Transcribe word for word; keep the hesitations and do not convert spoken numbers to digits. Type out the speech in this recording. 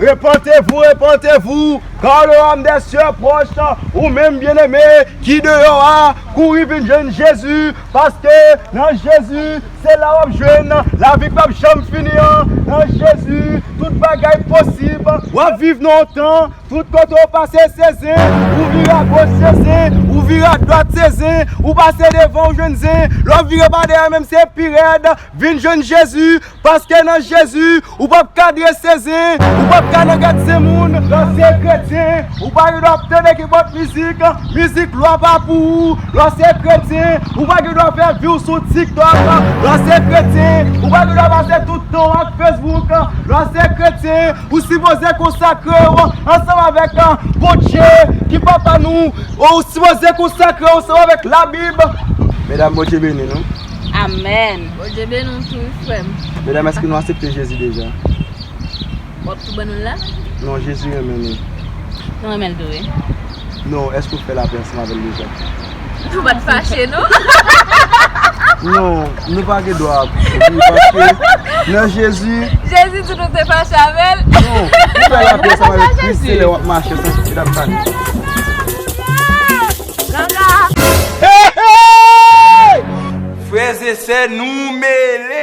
Repentez-vous, repentez-vous, car le royaume des cieux est proche. Ou menm, byeneme, ki deyò a, kouri vin jwenn Jezi, paske nan Jezi, se la w ap jwenn lavi k p ap janm fini an. Nan Jezi, tout bagay posib. W ap viv nan yon tan, tout kote w pase, se zen, ou vire agoch, se zen, ou vire adwat, se zen, ou pase devan, ou jwenn zen, lè w vire pa dèyè menm, se pi rèd. Vin jwenn Jezi, paske nan Jezi, ou p ap ka dwese zen, ou p ap ka nan gad zen moun. Lè w se kretyen, ou pa gen dwa ap tande nenpòt mizik, mizik lwa pa pou ou. Lè w se kretyen, ou pa gen dwa fè vi w sou TikTok. Lè w se kretyen, ou pa gen dwa pase tout tan w ak Facebook. Lè w se kretyen, ou sipoze konsakre w ansanm avèk Bondye ki papa nou. Ou sipoze konsakre w ansanm avèk Labib. Medam, Bondye beni nou. Amèn. Bondye beni w tou, wi, frè m. Medam, èske nou aksepte Jezi deja? W ap tou ban nou l la? Non, Jezi renmen nou. Nou renmen l tou, wi. Non, èske w fè lapè ansanm avè l deja? Nou pa t fache, non? Non, nou pa gen dwa ap ri, paske nan Jezi. Jezi di nou te fache avè l. Non, ou fè lapè ansanm avèk Kris, se lè w ap mache ansanm, se l ap fache. Ganga! Hey, hey! Frè e sè, nou mele.